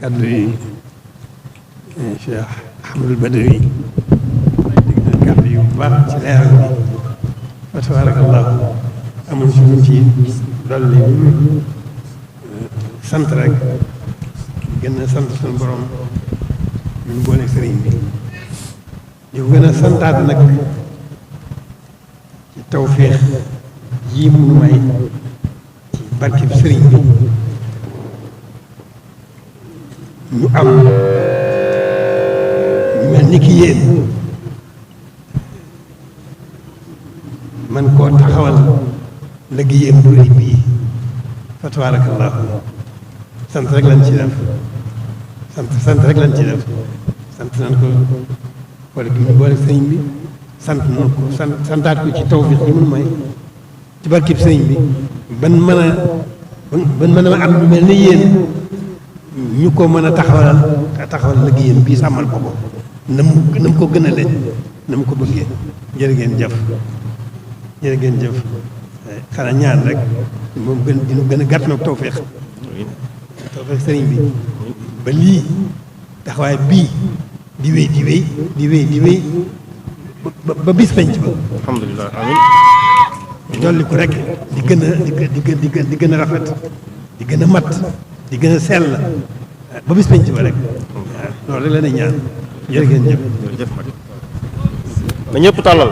kaddu yi Cheikh Ahmadul Badawi dégg na kaddu yu baax ci leeral bi fa tabarakallahu amul ci luñ ci dolli sant rek gën a sant suñu borom ñu boole sëriñ bi di ko gën a santaat nag ci tawféex yii mu may ci barkeb sëriñ bi ñu am ñu mel ni ki yéen man koo taxawal liggéeyam bu rëy bii fa tabarakallahu sant rek lañ ci def sant rek lañ ci def sant nañ ko boole gi mu boole sëriñ bi sant nañ ko santaat ko ci tawfiix yi mun may ci barkib sëriñ bi ban mën a am lu mel ni yéen ñu ko mën a taxawal liggéeyam bii sàmmal ko na mu ko gën a leen na mu ko bëggee jërë ngeen jëf jërë ngeen jëf xanaa ñaan rek moom dinu gën a gàtt nag tawfeex sëriñ bi ba lii taxawaay bii di wéy ba bis penc ba alhamdulilah amiin dolli ko rek di gën a rafet di gën a mat di gën a sell ba bis penc ba rek waaw loolu rek la ñuy ñaan jërë ngeen jëf jërëjëf Mbacke na ñëpp tàllal